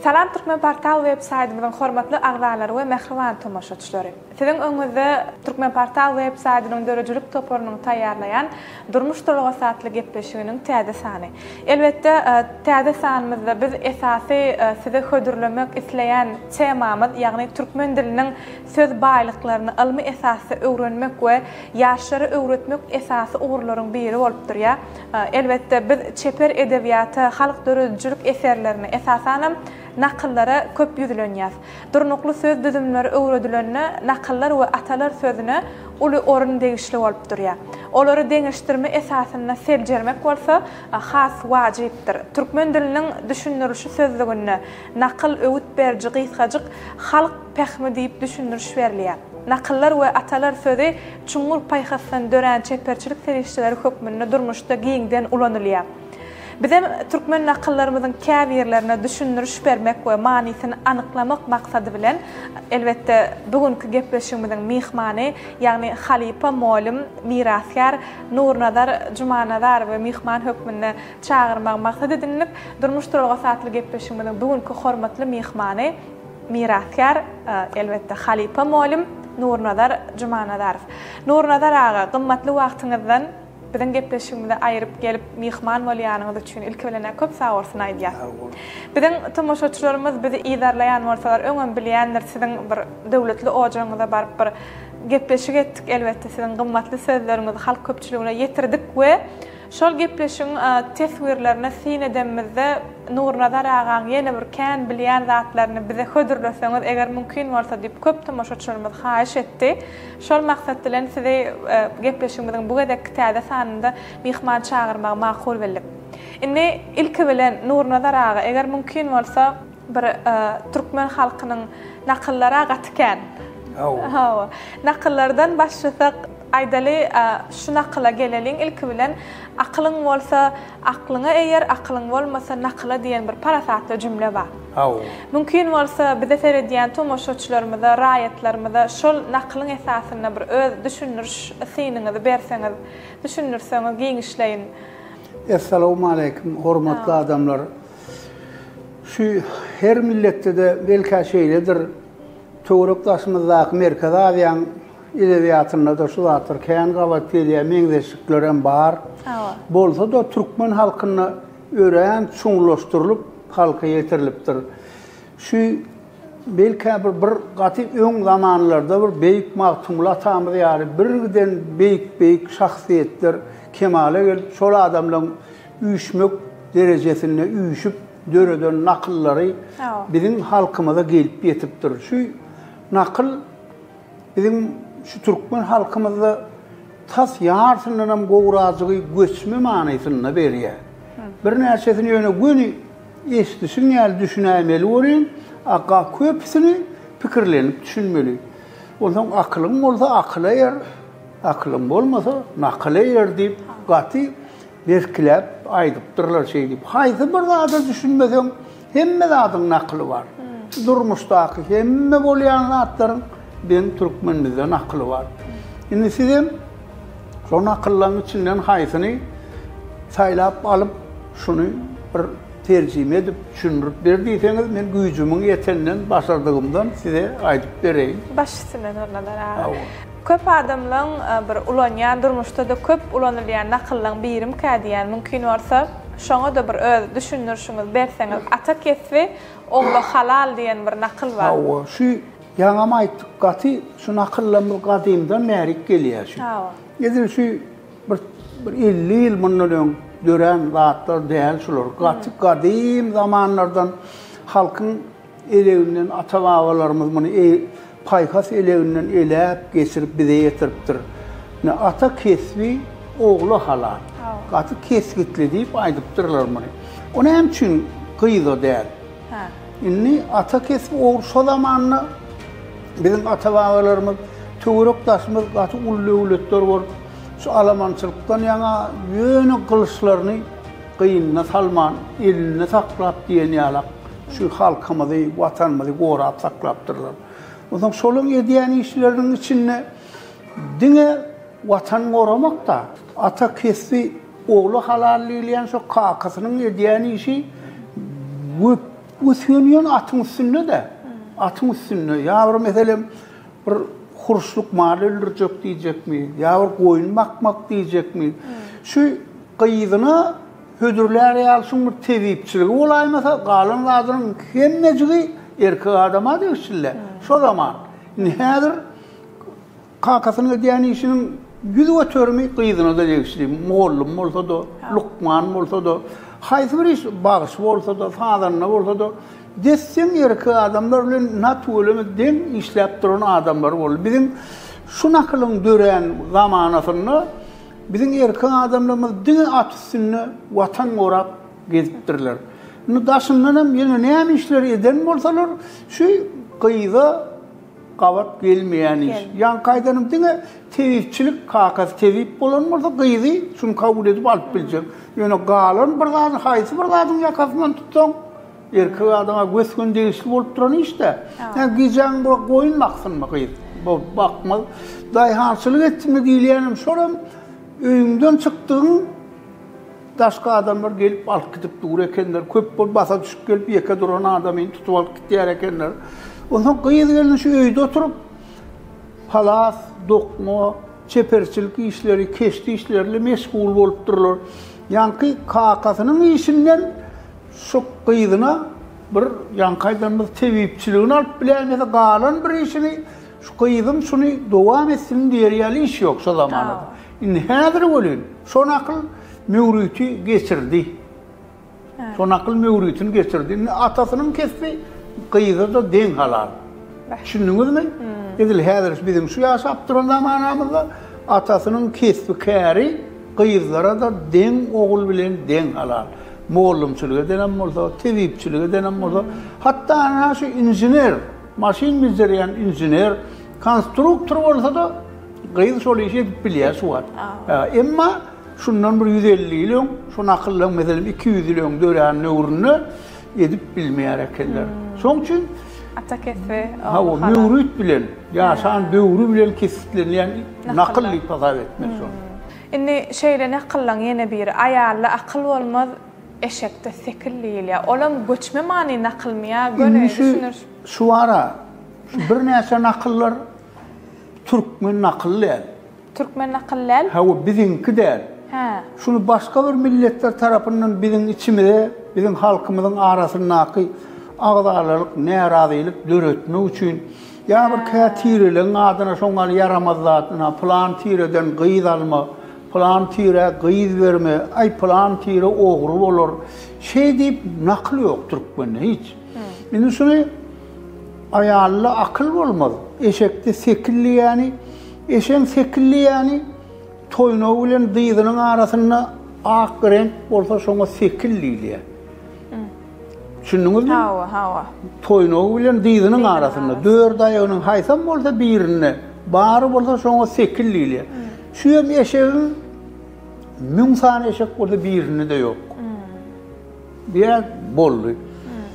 Salam Türkmenportal web saýtymyzyň hormatly agzalary we mähriban tomaşaçylary! Siziň öňüňizde Türkmenportal web saýtynyň döredijilik toparynyň taýýarlaýan Durmuş duralgasy atly gepleşiginiň täze sany. Elbetde, täze sanymyzda biz esasy size hödürlemek isleýän temamyz, ýagny türkmen diliniň söz baýlyklaryny ylmy esasda öwrenmek we ýaşlara öwretmek esasy ugurlaryň biri bolup durýar. Elbetde, biz çeper edebiýata, halk döredijilik eserlerine, esasanam, nakyllara köp ýüzlenýäs. Durnukly söz düzümleri öwredilende nakyllar we atalar sözüne uly orun degişli bolup durýar. Olary deňeşdirme esasynda seljermek bolsa has wajypdyr. Türkmen diliniň düşündirilişi sözlüginde nakyl öwüt beriji gysgajyk halk pähimi diýip düşündiriş berilýär. Nakyllar we atalar sözi çuňňur paýhasdan dörän çeperçilik serişdeleri hökmünde durmuşda giňden ulanylýar. Bizem türkmen nakyllarymyzyň käbirlerine düşündiriş bermek we manysyny anyklamak maksady bilen, elbetde, bu günki gepleşigimiziň myhmany, ýagny halypa mugallym, mirasgär Nurnazar Jumanazarowy myhman hökmünde çagyrmagy maksat edindik. Durmuş duralgasy atly gepleşigimiziň bu günki hormatly myhmany, mirasgär, elbetde, halypa mugallym Nurnazar Jumanazarow. Nurnazar aga, gymmatly wagtyňyzdan Biziň gepleşigimize aýyryp gelip myhman bolýanyňyz üçin ilki bilen-ä köp sagbolsun aýdýas. Sag boluň. Biziň tomaşaçylarymyz bizi yzarlaýan bolsalar öňem bilýändir siziň bir döwletli ojagyňyza baryp bir gepleşik etdik elbetde siziň gymmatly sözleriňizi halk köpçüligine ýetirdik we şol gepleşigiň teswirlerine syn edenimizde Nurnazar agaň ýene bir kän bilýän zatlaryny bize hödürleseňiz eger mümkin bolsa diýip köp tomaşaçylarymyz haýyş etdi. Şol maksat bilen sizi gepleşigimiziň bu gezekki täze sanynda myhman çagyrmagy makul bildik. Indi ilki bilen Nurnazar aga eger mümkin bolsa bir türkmen halkynyň nakyllary-a gaty kän. Hawa. Hawa. Nakyllardan başlasak aýdaly şu nakyla geleliň ilki bilen Akylyň bolsa Aklyňa eýer, akylyň bolmasa nakyla diýen bir parasatly jümle bar. Hawa. Mümkin bolsa bize seredýän tomaşaçylarymyza, raýatlarymyza şol nakylyň esasynda bir öz düşündiriş synyňyzy berseňiz, düşündirseňiz giňişleýin. Essalawmaleýkim hormatly adamlar. Şu her milletde-de belkä şeýledir, töwerek daşymyzdaky Merkezi Aziýaň Edebiýatynda-da şu zatlar kän gabat gelýär, meňzeşliklerem bar. Bolsa-da türkmen halkynda örän çuňlaşdyrylyp halka ýetirilipdir. Şu belkä bir bir gaty öň zamanlarda bir beýik Magtymguly atamyz ýaly birgiden beýik-beýik şahsyýetler kemala gelip, şol adamlaryň üýşmek derejesinde üýşüp döreden nakyllary biziň halkymyza gelip ýetipdir. Şu nakyl Biziň şu türkmen halkymyzda tas ýarsyndanam gowrajygy göçme manysynda berýär. Birnäçesini ýöne göni eşidişiň ýaly düşünäýmeli welin, a köpüsini pikirlenip düşünmeli. Onsoň akylyň bolsa akyla eýer, akylyň bolmasa nakyla eýer diýip gaty Berkiläp aýdypdyrlar şeý diýip. Haýsy bir zada düşünmeseň, hemme zadyň nakyly bar. Şu durmuşdaky hemme bolýan zatlaryň biziň türkmenimizde nakyly bar. Indi sizem şo nakyllaryň içinden haýsyny saýlap alyp, şuny bir terjime edip, düşündirip ber diýseňiz, men güýjümiň ýeteninden, başardygymdan size aýdyp bereýin. Baş üstüne Nurnazar aga. Köp adamlaň bir ulanýan durmuşda-da köp ulanylýan nakyllaň birimkä diýýän mümkin bolsa şoňa-da bir öz düşündirişiňizi berseňiz ata kesbi ogla halal diýen bir nakyl bar. Hawa şu ýaňam aýtdyk gaty şu nakyllarymyz gadymdan bärik gelýär şu. Hawa. Edil şu bir bir 50 ýyl mundan öň dörän zatlar däl şular. Gaty gadym zamanlardan halkyň Eleginden ata-babalarymyz muny paýhas eleginden eläp, geçirip bize ýetiripdir. Ine, ata kesbi ogla halal. Gaty kesgitli diýip aýdypdyrlar muny. O näme üçin gyza däl? Indi ata kesbi ogul şo zamanda biziň ata-babalarymyz töwerek-daşymyz gaty uly döwletler bolup, şu alamançylykdan ýaňa ýöne gylyçlaryny gynyna salman, elinde saklap diýen ýalak şu halkymyzy, Watanymyzy gorap saklapdyrlar. Onsoň şolaryň edýän işleriniň içinde diňe Watan goramak-da, ata kesbi, ogla halal diýilýän şo kakasynyň edýän işi. Ösgün atyň üstünde-de. Atyň üstünde. Ýa bir meselem bir hurşluk mal öldürjek diýjekmi, ýa bir goýun bakmak diýjekmi. Şu gyzyna hödürlär ýaly şuň bir tebipçiligi bolaýmasa, galan zadynyň hemmejigi erkek adama degişli. Şo zaman. Indi häzir Kakasynyň edýän işiniň ýüz göterimi gyzyna-da degişli. Mugallym bolsa-da, lukman bolsa-da, haýsy bir iş, bagşy bolsa-da, sazanda bolsa-da, des-deň erkek adamlar bilen na tüweleme deň işläp duran adamlar boldy. Biziň şu nakylyň dörän zamanasynda biziň erkek adamlarymyz diňe at üstünde Watan gorap gezipdirler. Indi daşyndan hem ýene näme işleri eden bolsalar, şu gyza Gabat gelmeýän iş. Ýaňky aýdanym diňe tebipçilik, kakasy tebip bolan bolsa gyzy şuny kabul edip alyp biljek. Ýöne galan bir zady haýsy bir zadyň ýakasyndan tutsaň erkek adama gös-göni degişli bolup duran iş-dä. Ýa gijäň bir goýun baksynmy gyz? Bakmaz. Daýhançylyk etsinmi diýilýänem şolam öýüňden çykdygyň Daşky adamlar gelip alyp gidip dur ekenler. Köp bolup basa düşüp gelip ýeke duran adamyny tutup alyp gidýär ekenler. Onsoň gyz-gelin şu öýde oturyp palas, dokma, çeperçilik işleri, keşde işleri bilen meşgul bolupdyrlar. Ýaňky kakasynyň işinden şu gyzyna bir ýaňky aýdanymyz tebipçiligini alyp biläýmese galan bir işini şu gyzym şuny dowam etsin diýer ýaly iş ýok şo zamanada. Indi häzir welin, şo nakyl möwriti geçirdi. Şo nakyl möwritini geçirdi. Indi atasynyň kesbi gyza-da deň halal. Düşündiňizmi? Edil häzir biziň şu ýaşap duran zamanamyzda atasynyň kesbi-käri gyzlara-da deň ogul bilen deň halal. Mugallymçylyk edenem bolsa, tebipçilik edenem bolsa, hatda ana şu inžener, maşyn bejerýän inžener, konstruktor bolsa-da, Gyz şol işi edip bilýär şu wagt. Emma şundan bir 150 ýyl öň, şu nakyllaryň meselem 200 ýyl öň dörän döwründe edip bilmeýär ekenler. Şoň üçin ata kesbi, hawa, möwrit bilen, ýaşan döwri bilen kesgitlenýän nakyl diýip hasap etmeli şony. Indi şeýle nakyllaryň ýene biri, aýalda akyl bolmaz, eşekde sekil diýilýär. Olam göçme many nakylmy ýa göni düşündiriş? Şu ara şu birnäçe nakyllar Türkmen nakyly däl. Türkmen nakyly däl? Hawa, biziňki däl. Hä. Şuny başga bir milletler tarapyndan biziň içimize, biziň halkymyzyň arasyndaky agzalalyk, närazylyk döretmek üçin ýa bir kä tireleň adyna şoň ýaly ýaramaz zat, ynha, pylan tireden gyz alma, pylan tirä gyz berme, aý, pylan tire ogry bolar. Şeý diýip nakyl ýok türkmende hiç. Indi şuny Aýalda akyl bolmaz, eşekde sekil diýýäni, eşegiň sekil diýýäni toýnagy bilen dyzynyň arasynda ak reňk bolsa şoňa sekil diýilýär. Düşündiňizmi? Hawa, hawa. Toýnagy bilen dyzynyň arasynda, dört aýagynyň haýsam bolsa birinde bary bolsa şoňa sekil diýilýär. Şu hem eşegiň 1000 sany eşek bolsa birinde-de ýok. Diýä boldy.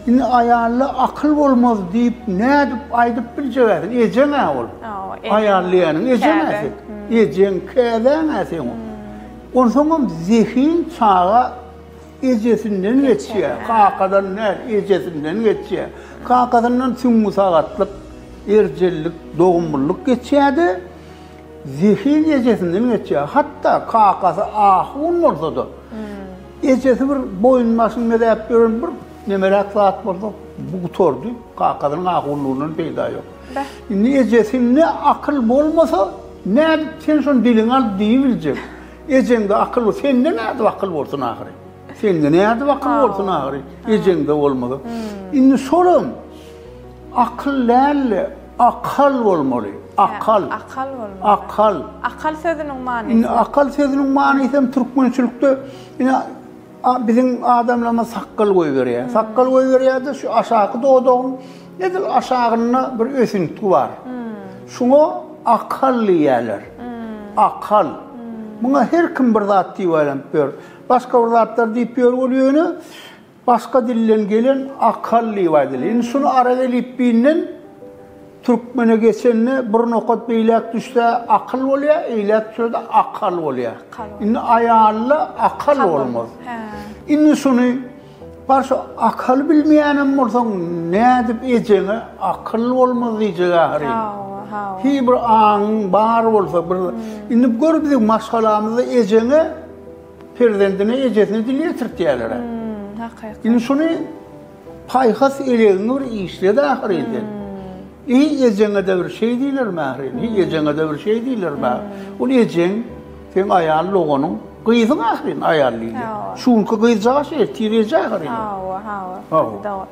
Indi aýalda akyl bolmaz diýip nädip aýdyp biljegäsin? Ejeň-ä ol. Aýal diýeniň ejeň-ä sen. Ejeň, käbäň-ä seň ol. Onsoňam zehin çaga ejesinden geçýär, kakadan däl, ejesinden geçýär. Kakasyndan süňňi sagatlyk, erjellik, dogumlylyk geçýär-de, zehin ejesinden geçýär. Hatda kakasy ahun bolsa-da, Ejesi bir boýun-başyny mezäp ýören bir nemeräk zat bolsa, bu gutardy. Kakasynyň ahunlygyndan peýda ýok. Indi ejesinde akyl bolmasa, nädip sen şony diliňe alyp diýibiljek? Ejeňde akyl, sende nädip akyl bolsun ahyry? Sende nädip akyl bolsun ahyry? Ejeňde bolmasa. Indi şolam Akyl däl-de, akal bolmaly. Akal. Akal bolmaly. Akal. Akal sözüniň manysy. Indi akal sözüniň manysy hem türkmençilikde ine biziň adamlarymyz sakgal goýberýär. Sakgal goýberýär-de şu aşaky dodagyň edil aşagynda bir ösüntgi bar. Şuňa akal diýýärler. Akal. Muňa her kim bir zat diýip aýlanyp ýör. Başga bir zatlar diýip ýör ol ýöne Başga dilden gelen akal diýip aýdylýar. Indi şuny arap elipbiýinden türkmene geçende bir nokat beýläk düşse akyl bolýar, eýläk düşse-de akal bolýar. Indi aýalda akal bolmaz. Indi şuny. Bar şu akyl bilmeýänem bolsaň nädip ejeňe akyl bolmaz diýjek ahyryn. Hawa, hawa. Hiý bir aňyň bar bolsa bir indi gör biziň maşgalamyzda ejeňe perzendine ejesine dil ýetirtýärler. Hmm, hakykat. Indi şuny paýhas elegiňi bir işlet ahyryn sen. Eý ejeňe-de bir şeý diýilermi ahyryn? Hiý ejeňe-de bir şeý diýilermi? Ol ejeň, seň aýal doganyň, gyzyň ahyryn aýal diýilýär. Şu günki gyzjagaş ertir eje ahyryn. Hawa, hawa. Gaty dogry.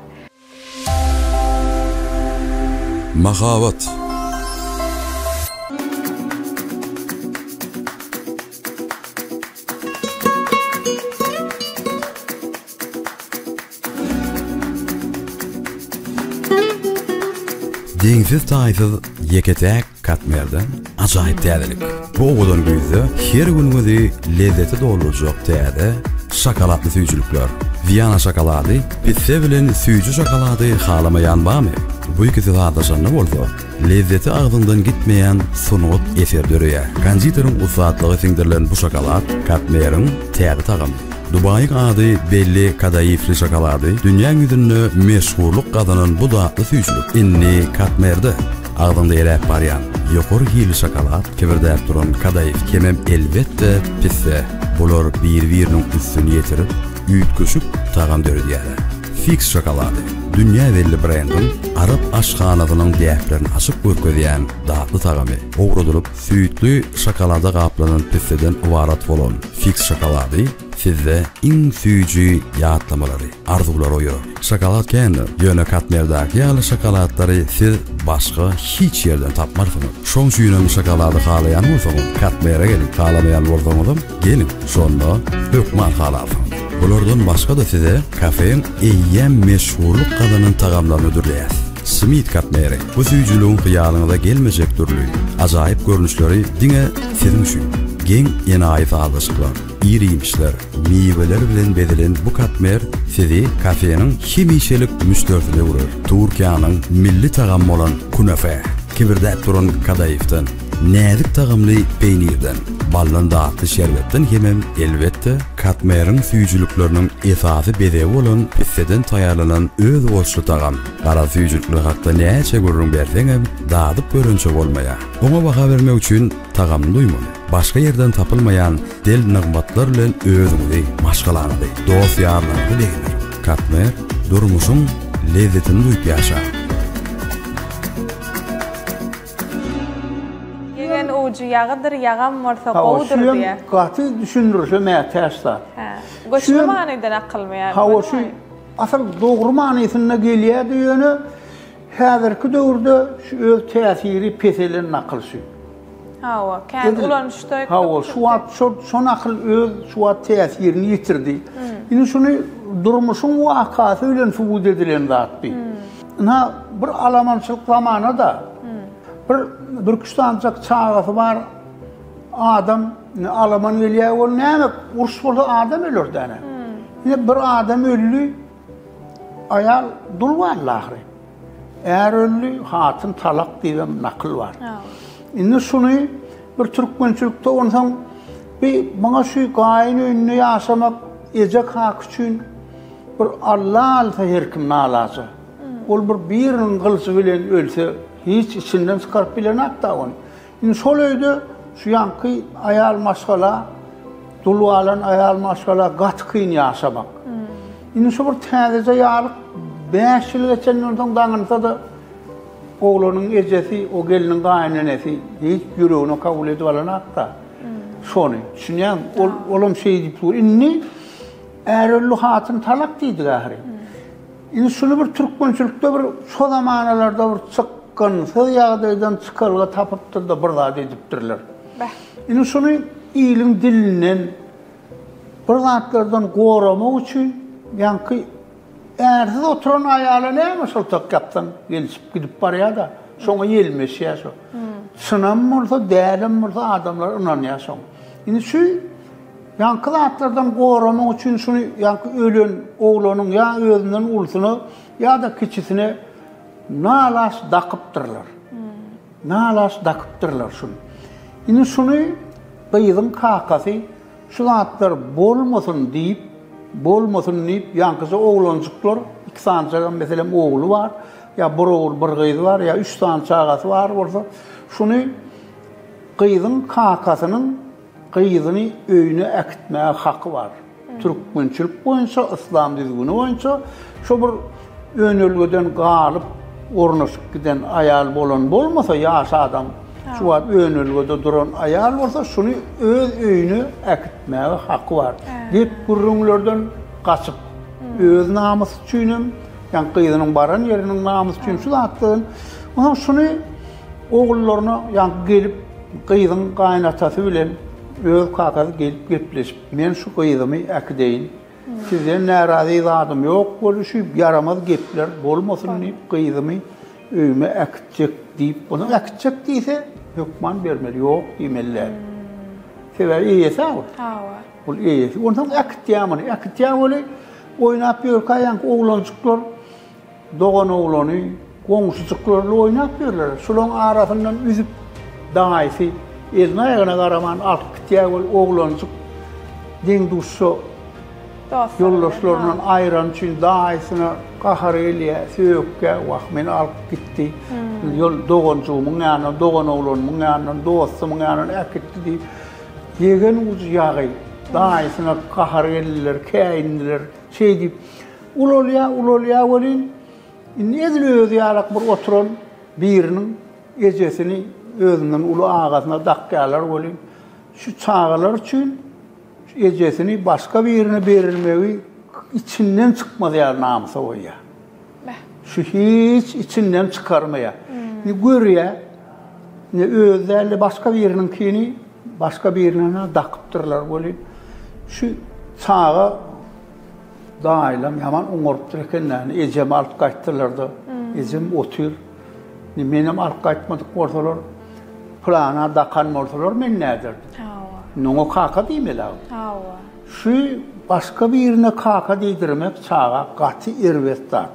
Mahabat. Deňsiz-taýsyz ýeke-täk Katmerden ajaýyp täzelik. Bu owadan güýzde her günüňizi lezzete doldurjak täze şokoladly süýjülikler. Wiana şokolady pisse bilen süýji şokolady halamaýan barmy? Bu ikisi sazlaşanda bolsa, lezzeti agzyňdan gitmeýän sungat eseri döreýär. Konditeriň ussatlygy siňdirilen bu şokolad Katmeriň täze tagamy. Dubaýyň ady belli kadaifli şokolady dünýäň ýüzünde meşhurlyk gazanan bu datly süýjülik indi Katmerde. Agzyňda eräp barýan ýokary hilli şokolad, kibirdäp duran kadaif hemem elbetde pisse. Bular biri-biriniň üstüni ýetirip, üýtgeşik tagam döredýärler. Fix şokolady, dünýä belli brendiň arap aşhanasynyň däplerini açyp görkezýän datly tagamy. Owradylyp, Süýtli şokolada gaplanan pisseden ybarat bolan Fix şokolady sizde iň süýji ýatlamalary, arzuwlary oýarar. Şokolad kändir, ýöne Katmerdäki ýaly şokoladlary siz başga hiç ýerden tapmarsyňyz. Şoň üçinem şokolady halaýan bolsaňyz Katmere geliň, halamaýan bolsaňyzam geliň, şonda hökman halarsyňyz. Bulardan başga-da size kafeň eýýäm meşhurlyk gazanan tagamlaryny hödürleýäs. Smit Katmeri, bu süýjüligiň hyýalyňyza gelmejek dürli, ajaýyp görnüşleri diňe siziň üçin. Geň enaýy sazlaşyklar, ir-iýmişler, miweler bilen bezelen bu katmer sizi kafeniň hemişelik müşderisine öwrer. Türkiýäniň milli tagamy bolan künefe, kibirdäp duran kadaifden, näzik tagamly peýnirden, baldan datly şerbetden hemem elbetde, katmeriň süýjülikleriniň esasy bezegi bolan pisseden taýýarlanan özboluşly tagam. Garaz süýjülikler hakda näçe gürrüň berseňem, dadyp görünçe bolmaýar. Oňa baha bermek üçin tagamyny duýmaly. Başga ýerden tapylmaýan del nygmatlar bilen özüňizi, maşgalaňyzy, dost-ýarlaryňyzy begendir. Katmer, durmuşyň lezzetini duýup ýaşa! Ýegen ujy ýagydyr, ýagam bolsa gowudyr Hawa, diýýär. şuýam gaty düşündirişe mätäç zat. Hä. Göçme manydan akylmy ýa? Hawa, şu Asyl dogry manysynda gelýärdi ýöne häzirki döwürde şu öz täsiri peselen nakyl şu. Hawa, kän ulanyşda. Hawa, şu wagt şo şo nakyl öz şu wagt täsirini ýitirdi. Indi şuny durmuşyň wakasy bilen subut edilen zat bi. Ynha bir alamançylyk zamana-da bir birküç sanjak çagasy bar adam alaman gelýär ol näme uruş bolsa adam öler däne. Ine bir adam öldi, aýal dul galdy ahyry. Är öldi, hatyn talak diýibem nakyl bar. Indi şuny bir türkmençilikde onsoň bi maňa şu gaýyn öýünde ýaşamak eje kaka üçin bir Alla alsa her kim nalaja. Ol bir biriniň gylyjy bilen ölse hiç içinden çykaryp bilenok-da ony. Indi şol öýde şu ýaňky aýal maşgala, dul galan aýal maşgala gaty kyn ýaşamak. Indi şu bir täzeje ýalyk 5 ýyl geçenden soň daňynsa-da oglanyň ejesi, o gelniň gaýynenesi hiç ýüregine kabul edip alanakda. Şony düşünýäňmi? Ol olam şeý diýip dur. Indi är öldi, hatyn talak diýdik ahyry. Indi şuny bir türkmençilikde bir şo zamanalarda bir çykgynsyz ýagdaýdan çykalga tapypdyr-da bir zat edipdirler. Beh. Indi şuny iliň dilinden bir zatlardan goramak üçin ýaňky ärsiz oturan aýala näme şyltak ýapsaň gelişip gidip barýar-da, şoňa ýelmeşýär şo. Çynam bolsa, dälem bolsa adamlar ynanýar şoňa. Indi şu Ýaňky zatlardan goramak üçin şuny ýaňky ölen oglanyň ýa özünden ulusyna ýa-da kiçisine nalaç dakypdyrlar. Nalaç dakypdyrlar şuny. Indi şuny gyzyň kakasy şu zatlar bolmasyn diýip. bolmasyn diýip, ýaňkyja oglanjyklar, iki sanyjagam meselem ogly bar, ýa bir ogul, bir gyzy bar, ýa üç sany çagasy bar bolsa, şuny gyzyň kakasynyň gyzyny öýüne äkitmäge haky bar. Türkmençilik boýunça, yslam düzgüni boýunça şo bir önelgeden galyp ornaşyp giden aýal bolan bolmasa, ýaş adam şu wagt önelgede duran aýal bolsa, şuny öz öýüne äkitmäge haky bar. Gep-gürrüňlerden gaçyp, öz namysy üçinem, ýa gyzynyň baran ýeriniň namysy üçin şu zatlardan, onsoň şuny ogullaryna ýaňky gelip gyzyň gaýynatasy bilen öz kakasy gelip gepleşip, men şu gyzymy äkideýin, sizden närazy zadym ýok weli şu ýaramaz gepler bolmasyn diýip gyzymy öýüme äkitjek diýip, onsoň äkitjek diýse hökman bermeli, ýok diýmeli däl. Sebäbi eýesi-ä ol. Hawa. Ol eýesi. Onsoň äkitýär muny. Äkitýär weli oýnap ýörkä ýaňky oglanjyklar Doganoglany, goňşujyklarly oýnap ýörler. Şulaň arasyndan üzüp, daýysy eline-aýagyna garaman alyp gitýär weli oglanjyk deň-duşa ýoldaşlaryndan aýrany üçin daýysyna gahary gelýär, sökýär, Wah, meni alyp gitdi. Ýol doganjygymyň ýanyndan, doganoglanymyň ýanyndan, dostumyň ýanyndan äkitdi diýip, ýegen ujy ýagy daýysyna gahary geldiler, käýindiler. Şeý diýip, ulalýar, ulalýar welin, indi edil özi ýalak bir oturan biriniň ejesini özünden uly agasyna dakýarlar welin, şu çagalar üçin şu ejesini başga birine berilmegi içinden çykmaz ýaly namysa goýýar. Şu hiç içinden çykarmaýar. Indi görýär, indi özi däl-de başga biriniňkini başga birine dakypdyrlar welin, şu çaga daýylam ýaman oňarypdyr eken-dä, ejemi alyp gaýtdylar-da, ejem otyr. Indi menem alyp gaýtmadyk bolsalar, pylana dakan bolsalar men näderdim? Hawa. Indi oňa kaka diýmeli-ä. Hawa. Şu başga birine kaka diýdirmek çaga gaty erbet zat.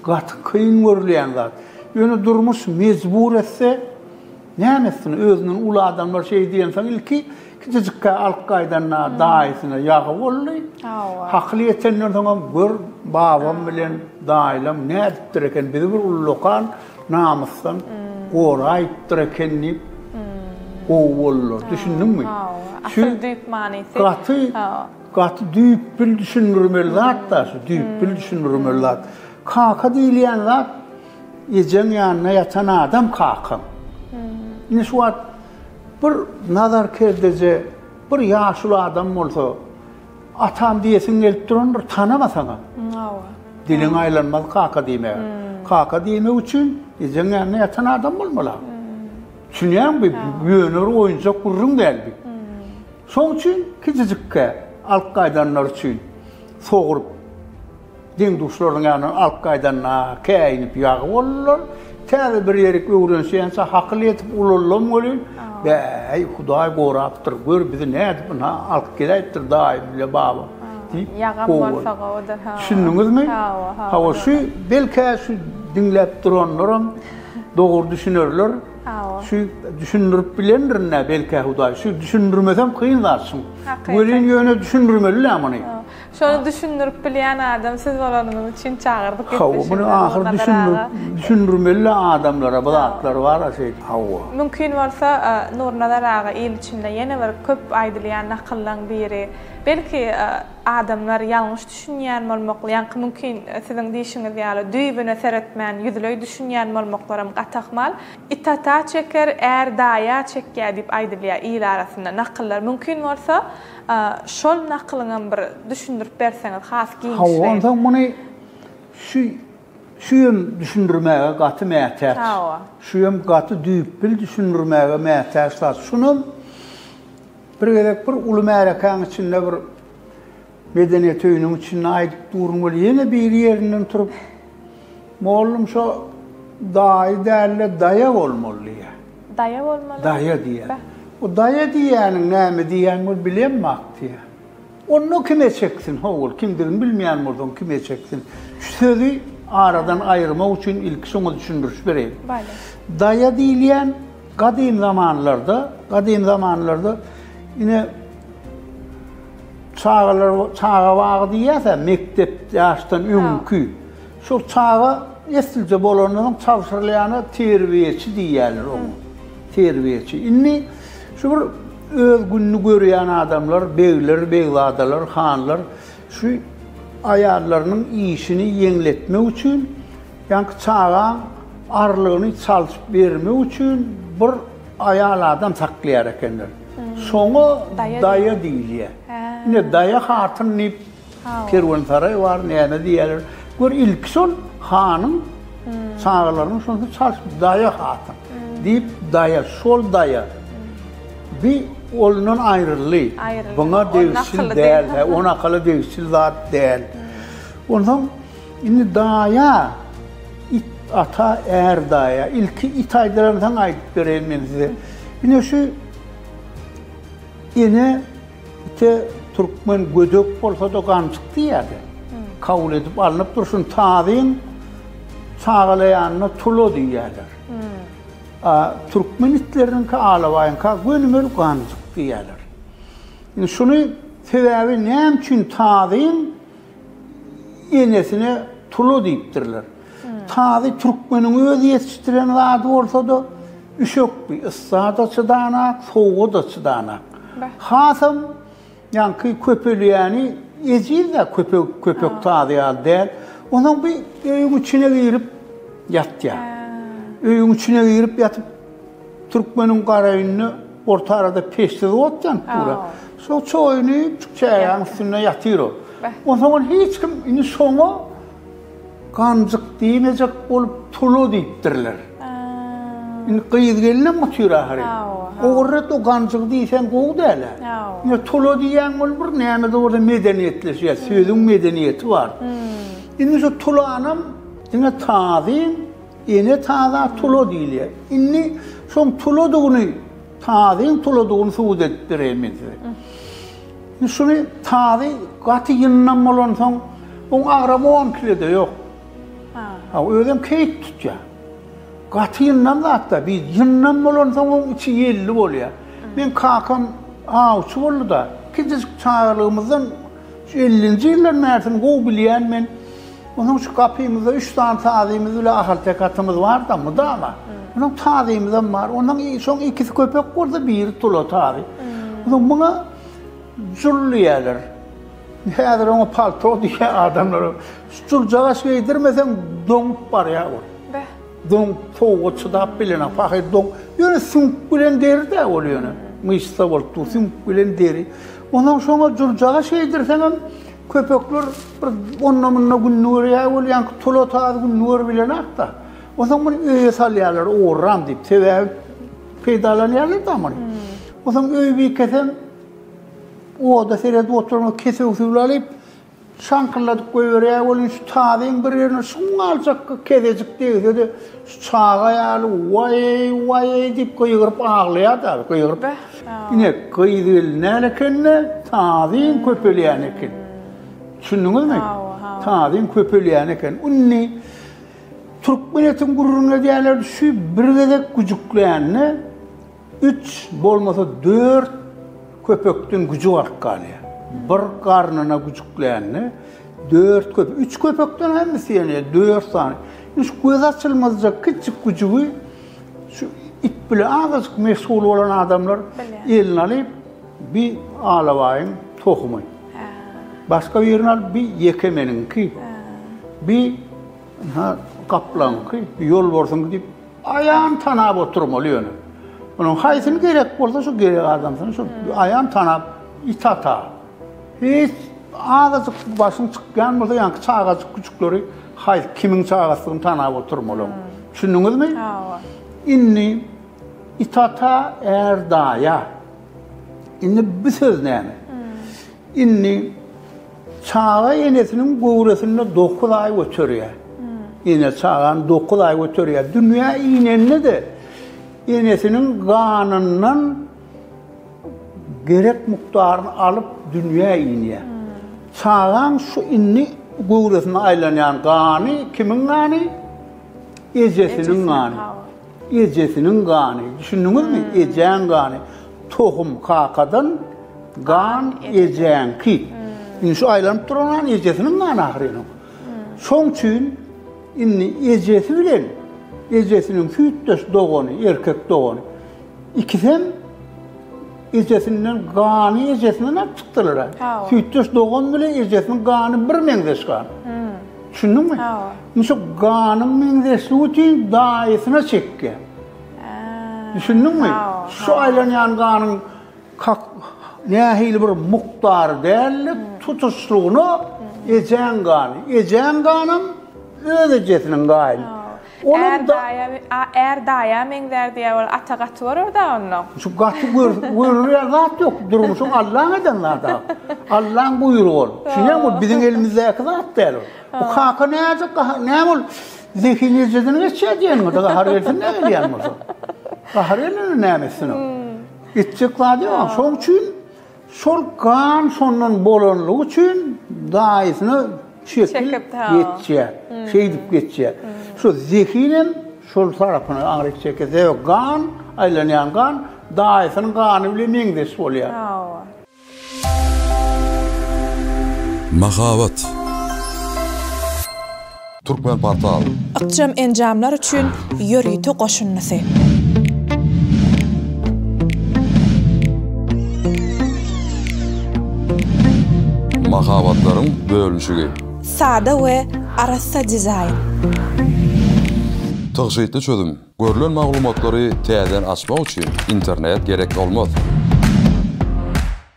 Gaty kyn görülýän zat. Ýöne durmuş mejbur etse näme etsin? Özünden uly adamlar şeý diýensoň ilki kiçijikkä alyp gaýdanda daýysyna ýagy boldy. Hakyly ýetenden soňam gör babam bilen daýylam nädipdir eken bizi bir ullakan namysdan goraýypdyr eken diýip gowy boldular. Düşündiňmi? Asyl düýp manysy. Gaty gaty düýpbil düşündirmeli zat-da şu düýpbil düşündirmeli zat. Kaka diýilýän zat ejeň ýanynda ýatan adam kakaň. Indi şu wagt bir nazarkerdeje bir ýaşuly adam bolsa Atam diýesiň gelip durandyr, tanamasaňam. Hawa. Diliň aýlanmaz kaka diýmäge. Kaka diýmek üçin ejeň ýanynda ýatan adam bolmaly. Düşünýäňmi? Bu ýöne bir oýunjak gürrüň däl bu. Şoň üçin kiçijikkä alyp gaýdanlar üçin sogrup Deň-duşlarynyň ýanyndan alyp gaýdanda käýinip ýagy boldular. Täze bir ýerik öwrenişýänçä hakyl ýetip ulaldam welin, Bäý, Hudaý gorapdyr, gör bizi nädip ynha alyp geläýipdir daýym bile babam diýip, Ýagam gowy bolsa boldy. gowudyr, hawa. Düşündiňizmi? Hawa, hawa. Hawa, şu belkä şu diňläp duranlaram dogry düşünerler. Hawa. Şu düşündirip bilendirin-dä belkä Hudaý. Şu düşündirmesem kyn zat şuň. Hakykat. Welin ýöne düşündirmeli-dä muny. Şony düşündirip bilýän adam siz bolanyňyz üçin çagyrdyk Hawa, gepleşigimize muny ahyr Nurnazar düşündirip, aga. düşündirmeli adamlara bu zatlar bar-a şeýdip. Hawa. Mümkin bolsa, Nurnazar aga il içinde ýene bir köp aýdylýan nakyllaň biri. Belki, adamlar ýalňyş düşünýän bolmakly, ýaňky mümkin siziň diýşiňiz ýaly düýbüne seretmän ýüzleý düşünýän bolmaklaram gaty ahmal. It ata çeker, är daýa çekýär diýip aýdylýar il arasynda nakyllar. Mümkin bolsa, Şol nakylyňam bir düşündirip berseňiz has giňişleýin. Hawa, onsoň muny şu şüýem düşündirmäge gaty mätäç. Hawa. Şüýem gaty düýpbil düşündirmäge mätäç zat. Şunam bir gezek bir uly märekäň içinde bir medeniýet öýüniň içinde aýdyp durun weli ýene biri ýerinden turup, Mollum şo daýy däl-de daýa bolmaly diýýär. Daýa bolmaly. Daýa diýýär. O daýa diýýäniň näme diýýän bol bilemok diýýär. Onda kime çeksin ho-ol kimdigini bilmeýän bolsaň kime çeksin. Şu sözi aradan aýyrmak üçin ilki şoňa düşündiriş bereýin. Bale. Daýa diýilýän gadym zamanlarda, gadym zamanlarda ine. Çagalar çaga bagy diýýäs-ä, mekdep ýaşdan öňki. Şol çaga eslije bolandan soň çalşyrylýana terbiýeçi diýýärler oňa. Terbiýeçi. Indi şu bir öz gününi görýän adamlar, begler, begzadalar, hanlar şu aýallarynyň işini ýeňletmek üçin, ýaňky çagaň arlygyny çalşyp bermek üçin bir aýal adam saklaýar ekenler. Şoňa daýa diýilýär. Ine daýa hatyn diýip kerwensaraý bar, näme diýýärler. Gör ilki şol hanyň çagalarynyň şonda çalşyp daýa hatyn diýip daýa, şol daýa. Bi olundan aýryldy. Buňa degişli däl, on akyla degişli zat däl. Onsoň indi daýa It ata, är daýa. Ilki it aýdyransoň aýdyp bereýin men size. Ine şu ene ite türkmen gödek bolsa-da ganjyk diýýärdi. Kabul edip alnyp durşun tazyň çagalaýanyna tula diýýärler. A türkmen itleriniňki alabaýyňka gönümel ganjyk diýýärler. Indi şuny sebäbi näme üçin tazyň enesine tula diýipdirler. Tazy türkmeniň öz ýetişdiren zady bolsa-da, üşekli, yssa-da çydanak, sowuga-da çydanak. Hasam ýaňky köpelýäni ejiz-dä, köpek, köpek tazy ýaly däl. Onsoň bir öýüň içine girip ýatýar. Öýüň içine girip ýatyp, Türkmeniň gara öýünde orta arada peçsiz ot ýanyp dur. Şo çoýuny çägäň üstünde ýatyr o. Onsoň ol hiç kim indi şoňa ganjyk diýmejek bolup tula diýipdirler. Indi gyz gelinem otyr ahyry. Ogurret o ganjyk diýseň gowy däl-ä. Indi tula diýýäň ol bir näme-de bolsa medeniýetleşýär, sözüň medeniýeti bar. Indi şu tulanam diňe tazyň Ene taza tula diýilýär. Indi şoň tuladygyny, tazyň tuladygyny subut edip bereýin men size. Indi şuny tazy gaty ýyndam bolansoň, oň agramy on kile-de ýok. Ha, özem keýp tutýar. Gaty ýyndam zat-da, bir ýyndam bolansoň oň içi ýelli bolýar. Meň kakam awçy boldy-da, kiçijik çagalygymyzdan şu ellinji ýyldan bärisini gowy bilýän men. Onuň şu gapymyzda üç sany tazymyz bile ahalteke atymyz bar-da, mydama. Onuň tazymyzam bar. Onuň şoň ikisi köpek bolsa, biri tula tazy. Onuň muňa jul diýýärler. Häzir oňa palto diýýär adamlar. Şu juljagaş geýdirmeseň doňup barýar ol. Beh. Doňup, sowuga çydap bilenok. Pahyr doň. Ýöne süňk bilen deri-dä ol ýöne. Myşsa bolup dur, süňk bilen deri. Onsoň şoňa juljagaş geýdirseňem Köpekler bir onda-munda gününi görýär bolýanky tula tazy gününi görüp bilenok-da. Onsoň muny öýe salýarlar ogurram diýip. Sebäbi peýdalanýarlar-da muny. Onsoň öý bikesem oda seredip oturan kesewsiwli alyp, şaňkylladyp goýberýär welin şu tazyň bir ýerine şuňňalçak kezejik degse-de şu çaga ýaly waý-eý, waý-eý diýip gygyryp aglaýar-da, gygyryp. Ine, gyz-gelin däl eken-de, tazyň köpelýän eken. Düşündiňizmi? Tazyň köpelýän eken. Indi türkmen etiň gürrüňini edýärler, şu bir gezek güjüklände üç, bolmasa dört köpekden güjük alyp galýar. Bir garnyna güjüklände dört köpek, üç köpekden hem isleýär, dört sany. Indi şu göz açylmazjak kiçijik güjügi Şu it bile azajyk meşgul bolan adamlar eline alyp bir alabaýyň tohumy. Başga birini alyp bir ýeke meniňki. Bir ha gaplaňky, bir ýolbarsyňky diýip aýan tanap oturmaly ýöne. Onuň haýsyny gerek bolsa şu gerek adamsyny şu aýan tanap it ata. Hiç azajyk başyň çykýan bolsa ýaňky çagajyk küçükleri haýsy kimiň çagasydygyny tanap oturmaly. Düşündiňizmi? Hawa. Indi it ata, är daýa. Indi bu söz näme? Indi çaga enesiniň göwresinde 9 aý göterýär. Ene çagany 9 aý göterýär. Dünýä inende-de enesiniň ganyndan gerek mukdaryny alyp dünýä inýär. Çagaň şu indi göwresinde aýlanýan gany kimiň gany? Ejesiniň gany. Ejesiniň gany. Düşündiňizmi? Ejäň gany. Tohum kakadan. Gan ejäňki. Indi şu aýlanyp duran gan ejesiniň gany ahyryn. Şoň üçin indi ejesi bilen ejesiniň süýtdeş dogany, erkek dogany ikisem ejesinden gany ejesinden alyp çykdylar. Süýtdeş dogan bilen ejesiniň gany bir meňzeş gan. Düşündiňmi? Indi şu ganyň meňzeşligi üçin daýysyna çekýär. Düşündiňmi? Şu aýlanýan ganyň Kak nähili bir mukdary däldi, tutuşlygyna ejäň gany. Ejäň ganam öz ejesiniň gany. Olam da är daýa meňzär diýýär, ol ata gaty görer-dä onda. Şu gaty gör, görülýän zat ýok. Durmuşyň Allaň eden zady. Allaň buýrugy ol. Düşünýäňmi? Ol biziň elimizdäki zat däl ol. Bu kaka näjek gahar, näme ol zehin ejesine geçýär diýeniňde gahar gelsin näme gelýän bolsa. Gahar gelende näme etsin ol? Etjek zady ýok. Şoň üçin şol gan şondan bolanlygy üçin daýysyna şekil geçýär. Şeýdip geçýär. Şu zehinem şol tarapyna aňryk çekýär. Sebäbi gan, aýlanýan gan daýysynyň gany bilen meňzeş bolýar. Mahabat. Türkmenportal. Ykjam enjamlar üçin ýörite goşundysy. Mahabatlaryň bölünişigi. Sada we arassa dizaýn. Tygşytly çözüm. Görlen maglumatlary täzeden açmak üçin internet gerek bolmaz.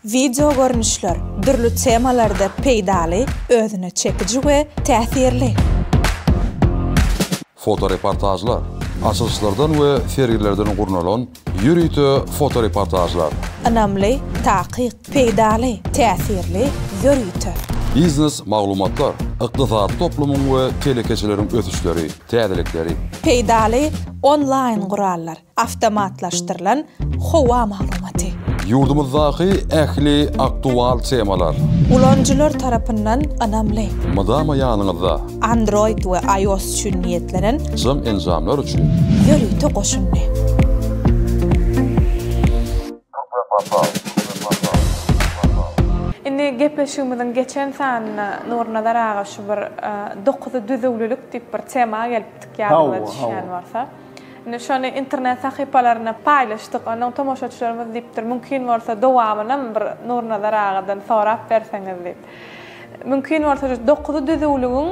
Wideo görnüşler, dürli temalarda peýdaly, özüne çekiji we täsirli. Fotoreportažlar, açylyşlardan we sergilerden gurnalan ýörite fotoreportažlar. Ynamly, takyk, peýdaly, täsirli, ýörite. Biznes maglumatlar, ykdysady toplumyň we telekeçileriň ösüşleri, täzelikleri. Peýdaly onlaýn gurallar, awtomatlaşdyrylan howa maglumaty. Ýurdumyzdaky ähli aktual temalar. Ulanyjylar tarapyndan ynamly. Mydama ýanyňyzda. Android we iOS üçin niýetlenen. Jam enjamlar üçin. Ýörite goşundy. Indi gepleşigimiziň geçen sanynda Nurnazar aga şu bir dokuzy düzüwlilik diýip bir tema gelipdik ýadyňyza düşýän bolsa. Indi şony internet sahypalarynda paýlaşdyk. Onnoň tomaşaçylarymyz diýipdir, mümkin bolsa dowamynam bir Nurnazar agadan sorap berseňiz diýip. Mümkin bolsa şu dokuzy düzüwligiň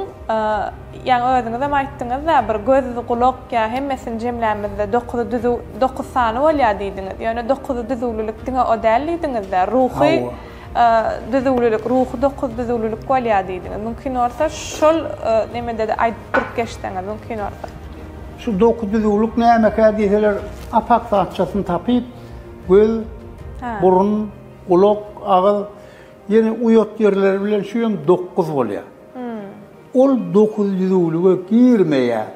ýaňy özüňizem aýtdyňyz-da, bir göz, gulak ýa hemmesini jemlämizde dokuzy düzüw, dokuz sany bolýar diýdiňiz. Ýöne dokuzy düzüwlilik diňe o däl diýdiňiz-de, ruhy düzüwlilik, ruhy dokuz düzüwlilik bolýar diýdiňiz. Mümkin bolsa şol nemede-de aýdyp durup geçseňiz, mümkin bolsa. Şu dokuz düzüwlik nämekä diýseler, apak zatçasyny tapyp, göz, burun, gulak, agyz, Ýene uýat ýerleri bilen şu hem dokguz bolýar. Ol dokuz düzüwlige girmeýär.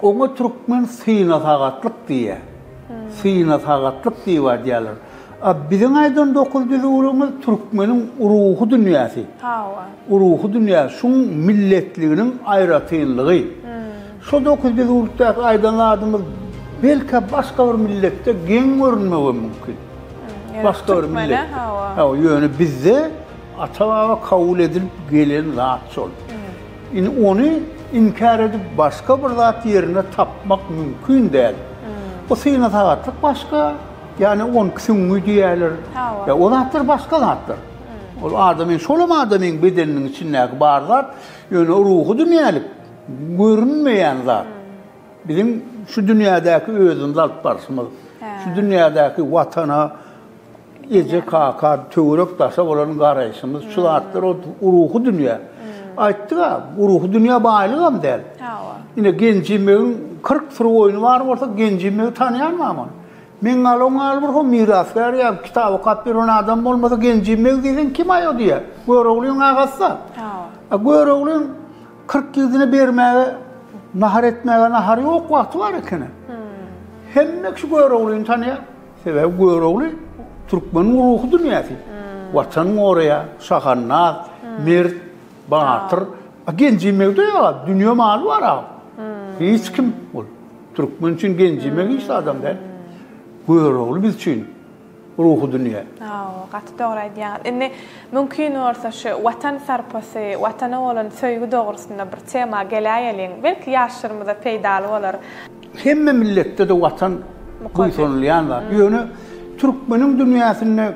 Oňa türkmen syna-sagatlyk diýýär. Syna-sagatlyk diýip aýdýarlar. A biziň aýdan dokuz düzüwligimiz türkmeniň ruhy dünýäsi. Hawa. Ruhy dünýä, şuň milletliginiň aýratynlygy. Şo dokuz düzüwlikdäki aýdan zadymyz belkä başga bir milletde geň görünmegem mümkin. Başga bir milletde. Hawa, ýöne bizde ata-baba kabul edilip gelen zat şol. Indi ony inkär edip başga bir zat ýerine tapmak mümkin däl. Bu syna-sagatlyk başga, ýagny onki süňňi diýýärler. Ýa o zatlar başga zatlar. Ol adamyň, şolam adamyň bedeniniň içindäki bar zat, ýöne ruhy dünýälik görünmeýän zat. Biziň şu dünýädäki özümizi alyp barşymyz, şu dünýädäki Watana, eje-kaka, töwerek-daşa bolan garaýşymyz, şu zatlar o ruhy dünýä. Aýtdyk-a, ruhy dünýä baýlygam däl. Ine, Genjimegiň 40 süri goýny bar bolsa, Genjimegi tanýan barmy ony? Meň ýaly oň ýaly bir ho mirasgär ýa kitap okap ýören adam bolmasa Genjimeg diýseň kim-aý o diýer. Göroglyň agasy-da. A Göroglyň 40 ýigdine bermäge, nahar etmäge nahary ýok wagty bar ekeni. Hemme kişi Göroglyny tanaýar. Sebäbi Görogly türkmeniň ruhy dünýäsi. Watan goraýar, şahandaz, mert, batyr. A Genjimegde ýok, dünýe maly bar a. Hiç kim ol. Türkmen üçin Genjimek hiç adam däl. Görogly biz üçin. Ruhy dünýä. Hawa, gaty dogry aýdýaňyz. Indi mümkin bolsa şu Watan sarpasy, Watana bolan söýgi dogrusynda bir tema geläýeliň. Belki ýaşlarymyza peýdaly bolar. Hemme milletde-de Watan buýsanylýan zat. Ýöne türkmeniň dünýäsinde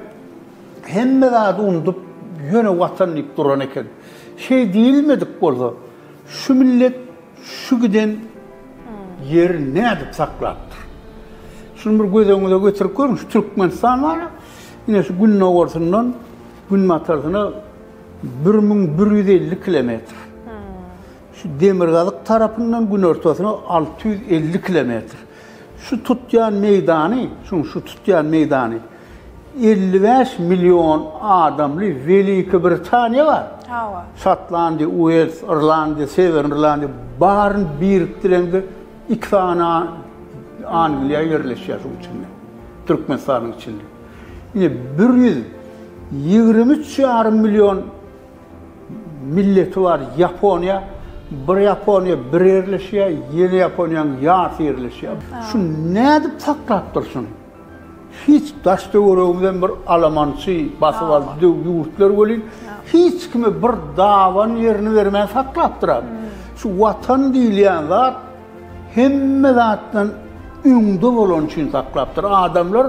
hemme zady undup, ýöne Watan diýip duran eken. Şeý diýilmedik bolsa, şu millet Şu giden ýeri nädip saklapdyr? Şuny bir göz öňüňize getirip görüň, şu Türkmenistan bar-a, ine şu gündogarsyndan günbatarsyna 1150 kilometr. Şu demirgazyk tarapyndan günortasyna 650 kilometr. Şu tutýan meýdany, şuň şu tutýan meýdany 55 million adamly Weliki Britaniýa bar. Hawa. Şotlandiýa, Uels, Irlandiýa, Sewerny Irlandiýa baryny birikdireňde iki sany Angliýa ýerleşýär şuň içinde. Türkmenistanyň içinde. Ine 123 ýarym million milleti bar Ýaponiýa, bir Ýaponiýa bir ýerleşýär, ýene Ýaponiýanyň ýarysy ýerleşýär. Şu nädip saklapdyr şuny? Hiç daş-töweregimizem bir alamançy, basybalyjy döw ýurtlar welin, hiç kime bir daban ýerini bermän saklapdyr abi. Şu Watan diýilýän zat hemme zatdan öňde bolany üçin saklapdyr. Adamlar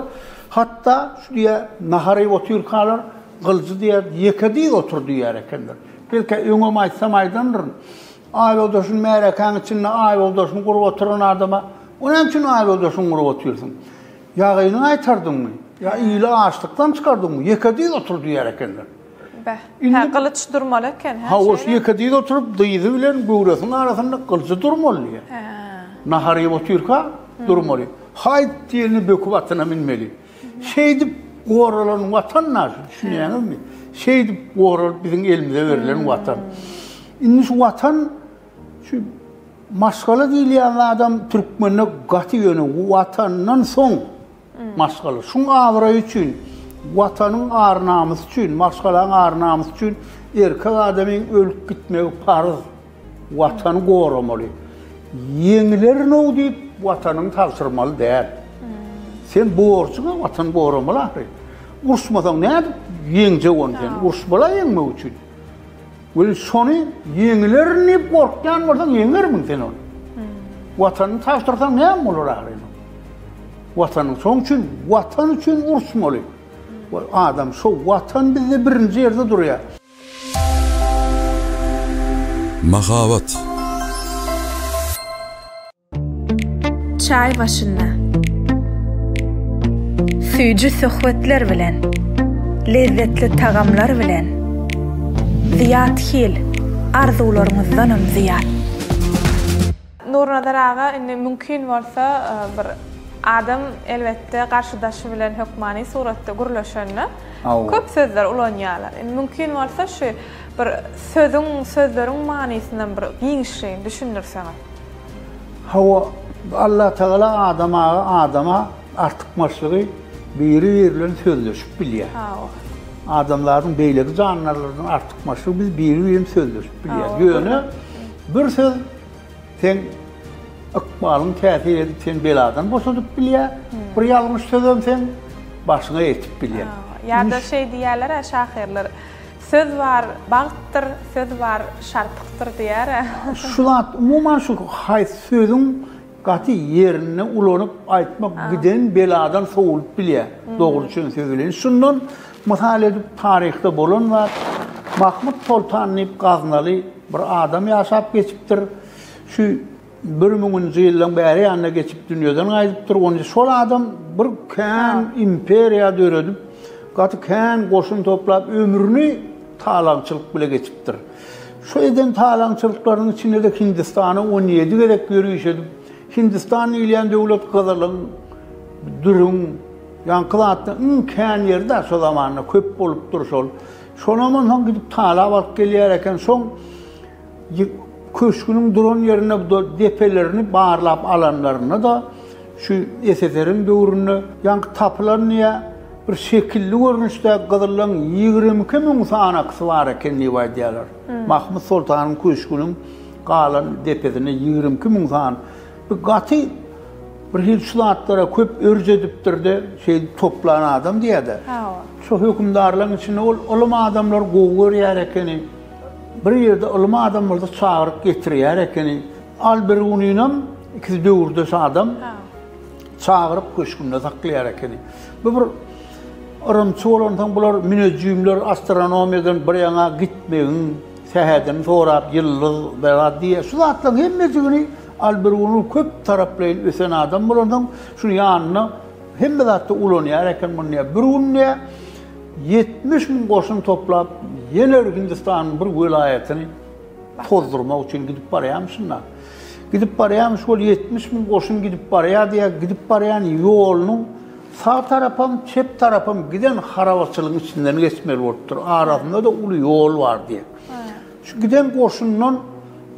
hatda şu diýýär, nahar iýip otyrkalar, gylyjy diýýär, ýeke dyz otur diýýär ekenler. Belki öňem aýtsam aýdandyryn. Aýlawdaşyny märekäň içinde aýlawdaşyny gurup oturan adama, O näme üçin aýlawdaşyňy gurup otyrsyň? Ýagyny gaýtardyňmy? Ýa ili açlykdan çykardyňmy? Ýeke dyz otur diýer ekenler. Beh. Hä, gylyç durmaly eken, hä? Hawa, şu ýeke dyz oturyp, dyzy bilen göwresiniň arasynda gylyjy durmaly diýýär. Hä. Nahar iýip otyrka durmaly. Haýt diýende böküp atyna münmeli. Şeýdip goralan Watan da şu, düşünýäňizmi? Şeýdip goralyp biziň elimize berlen Watan. Indi şu Watan şu maşgala diýilýän zadam türkmende gaty ýöne Watandan soň maşgala. Şuň abraýy üçin, Watanyň ar-namysy üçin, maşgalaň ar-namysy üçin erkek adamyň ölüp gitmegi parz. Watany goramaly. Ýeňilerin-ow diýip, Watanyňy tabşyrmaly däl. Sen borjuňa Watany goramaly ahyry. Uruşmasaň nädip ýeňjek ony sen? Uruşmaly-a ýeňmek üçin. Weli şony ýeňilerin diýip gorkýan bolsaň, ýeňermiň sen ony? Watanyňy tabşyrsaň näme bolar ahyry? Watanyň, şonuň üçin Watan üçin uruşmaly. Adam şo Watan bizde birinji ýerde durýar. Mahabat. Çaý başynda. Süýji söhbetler bilen, lezzetli tagamlar bilen, Zyýat Hil, arzuwlaryňyzdanam zyýat. Nurnazar aga indi mümkin bolsa bir adam elbetde garşydaşy bilen hökmany suratda gürleşende köp sözler ulanýarlar. Indi mümkin bolsa şu bir sözüň sözleriň manysynam bir giňişleýin düşündirseňiz. Hawa, Allatagala adama adama artykmaçlygy biri-biri bilen sözleşip bilýär. Hawa. Adamzadyň beýleki jandarlardan artykmaçlygy biz biri-birin sözleşip bilýäris. Ýöne bir söz seň ykbalyň täsir edip seni beladan boşadyp bilýär. Bir ýalňyş sözem seň başyňa ýetip bilýär. Ýa-da şeý diýýärler-ä şahyrlar, Söz bar bagtdyr, söz bar şarpykdyr diýýär-ä. Şu zat umuman şu haýsy sözüň Gaty ýerinde ulanyp aýtmak giden beladan sowulyp bilýär. Dogry çyn söz bilen. Şundan mysal edip taryhda bolan zat Mahmyt soltan diýip gaznaly bir adam ýaşap geçipdir. Şu bir müňünji ýyllaň bäri ýanyna geçip dünýeden gaýdypdyr. Ony şol adam bir kän imperiýa döredip, gaty kän goşun toplap ömrüni talaňçylyk bile geçipdir. Şu eden talaňçylyklarynyň içinde-de Hindistana 17 gezek ýöriş edip, Hindistan diýilýän döwlet gyzylyň, dürüň, ýaňky zatlaryň iň kän ýeri-dä şo zamanda köp bolupdyr şol. Şonam onsoň gidip talap alyp gelýär eken. Şoň köşgüniň duran ýerinde depelerini barlap alanlarynda-da şu SSR-iň döwründe ýaňky tapylan diýýär, Bir şekilli görnüşde gyzyllaň 22 müň sanakysy bar eken diýip aýdýarlar. Mahmyt soltanyň köşgüniň galan depesinde 22 müň sany. Bu gaty. Bir hili şu zatlara köp ürç edipdir-de, şeýdip toplan adam diýýär-de. Hawa. Şu hökümdarlaryň içinde ol ylym adamlary gowy görýär ekeni. Bir ýerde ylym adam bolsa çagyryp getirýär ekeni. Al-Birunynam ikisi döwürdeş adam. Çagyryp köşgünde saklaýar ekeni. Bu bir yrymçy bolansoň bular münejjimler astronomiýadan bir ýaňa gitmegiň sähedini sorap ýyldyz zat diýýär. Şu zatlaryň hemmejigini Al-Biruny köp taraplaýyn ösen adam bolansoň şuny ýanynda hemme zatda ulanýar eken muny diýýär. Bir gün diýýär 70 müň goşun toplap ýene Hindistanyň bir welaýatyny tozdurmak üçin gidip barýarmyşyn-da. Gidip barýarmyş ol 70 müň goşun gidip barýar diýýär. Gidip barýan ýolunyň sag tarapam, çep tarapam giden harabaçylygyň içinden geçmeli bolupdyr. Arasynda-da uly ýol bar diýýär. Şu giden goşundan